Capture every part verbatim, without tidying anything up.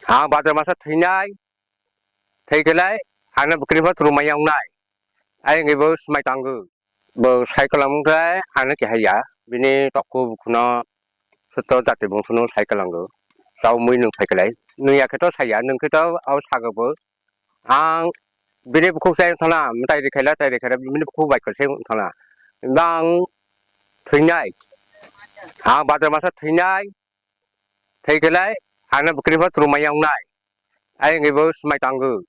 Ang Bhadra masa thwinai, thwi khlai, ano bwkrwi bo twrwngmaya wngnai. Ayang bo swmai tango. Bo cycle ang wngkhe ano keha ya, bini tokhu bukhuno soto jati bongsono cycle ango. Chao mui nwng thwi khlai. Nwng ya khe to saya, nwng khe to abo sago bo. Ang bini bukhuk sai thana, mwtai rikhaila, tai rikhaila, bini bukhuk bai kwsai thana. Bang thwinai. Ang Bhadra masa thwinai, thwi khlai, ano bwkrwi bo twrwngmaya wngnai. Ayang bo swmai tango.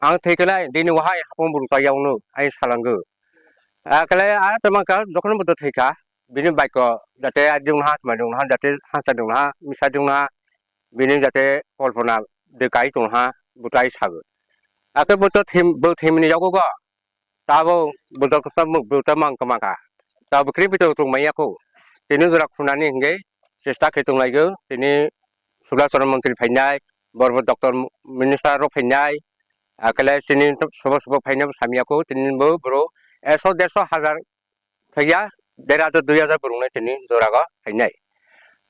Ang thwi khlai, dini wahai hapung buru chaya wngno, ayang salango. Akhlai a tama ka, jokhon bo thwi kha, bini bai ko, jate a dungha, swmai dungha, jate hasa dungha, misa dungha, bini jate kolpona de kai tongha, bo tai sago. Akhe bo to thim, bo thimni yago go, tabo bo to kota bo to mang kama kha. Tabo bwkrwi bo to tongmaya kho. Tini jora khunani hinge chesta khe tonglaio. Tini Subhas Chandra Montri phainai, borbo doctor minister rok phainai, akhle tini sobo sobo phainai bo samya kho. Tini bo boro ekso derso hajar thaiya, der hajar dui hajar borok nai tini jorago phainai.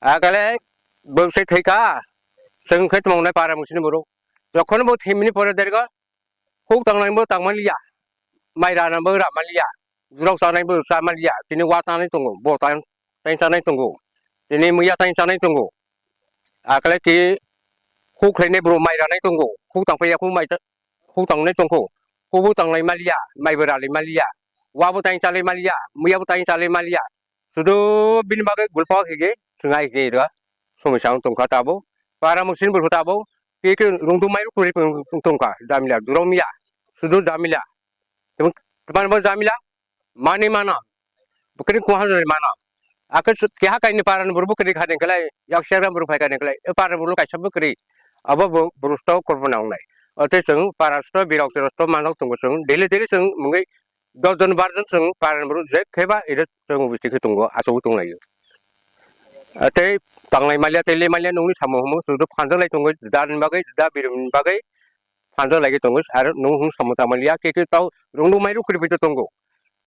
Akhle bo se thai kha, chwng khe tongmani para musini borok. Jokhon bo thimni pore dergo, huk tangnai bo tangmaliya, mai rana bo ramaliya, jurok chanai bo chamaliya, tini wa tangnai tongo, bo tang, tang chanai tongo, tini muya tang chanai tongo. Akhle ki huk khlainai bro mai ranai tongo, huk tangpaiya, huk mai ta-, huk tangnai tongkho, huk bo tanglai maliya, mai bo ralai maliya, wa bo tang chalai maliya, muya bo tang chalai maliya. Sudu bini bagwi gulpa hige, thwngai hige ira, somoi sang tongkha tabo, para musin bo tabo, ki ki rungdu mai kuri tongkha, jamila, duromia, sudu jamila. Tamo, tamo bo jamila, mani mana, bwkrwi kuha jani mana. Akhe keha kaini para ni buru bwkrwi kha dengkhlai, yak segra buru phai kha dengkhlai, e para buru kaisa bwkrwi. Abo bo buru sto korbo nang nai. Ote chwng para sto birok chwng sto manok tongo chwng, daily daily chwng mungwi dos jon bar jon chwng para ni buru je kheba ire chwng bisti khe tongo, achugwi tonglaio. Tei tanglai maliya, tei le maliya nungni samo humo, sudu phanjak lai tongo, da ni bagwi, da birum ni bagwi phanjak lai tongo, aro nung hung samo ta maliya, ke ke tau rungdu mairu kuri tongo.